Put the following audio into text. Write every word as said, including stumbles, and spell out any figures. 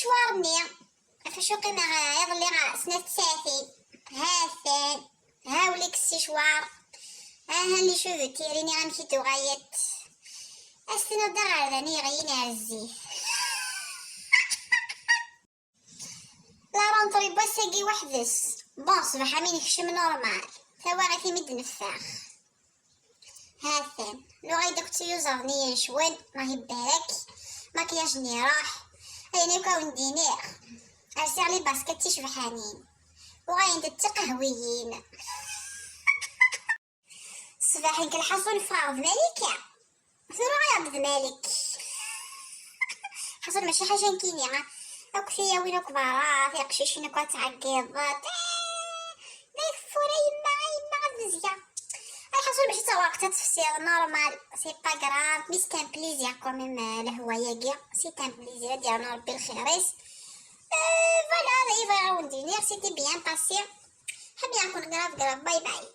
Ccwar-nni, ɣef acu qqimeɣ iḍelli ɣer snat tsaɛtin. Ha-t-an, ha ul-ik ssicwar. Aha les cheveux tirini amek i d-uɣalent. Ad s-tiniḍ d aɣerdan i yeɣlin ar zzit. La rentrée n wass-agi weḥd-s. Bon, ṣṣbeḥ am nekcem normal. Tawaɣit imi d-neffeɣ. Ha-t-an, nuɣal-d akk d tiyuzaḍ-nni yencwen, Allah ibarek. Maquillage-nni iruḥ. Ayen akk a wen-d-iniɣ. Rsiɣ les baskets ticebḥanin. Uɣalent-d d tiqehwiyin. Ṣṣbeḥ nekk lḥaṣun ffɣeɣ d Malika. Tura ɣayeɣ-d d Malik. Lḥaṣun mačči ḥaca nekkini, ha. Akk tiyawin akk berra, tiqcicin akk ad ttɛeggiḍent. Eh, la yeffura yemma, a yemma ad nezga. Lḥaṣun mačči d tawerqet ad tefsiḍ, normal, c'est pas grave, mais c'est un plaisir quand même, euh, lehwa-yagi, c'est un plaisir, ad yernu Rebbi lxir-is. Euh, voilà, d ayen bɣiɣ ad wen-d-iniɣ, c'était bien passé. Ḥemmleɣ-ken grave, grave, bye bye.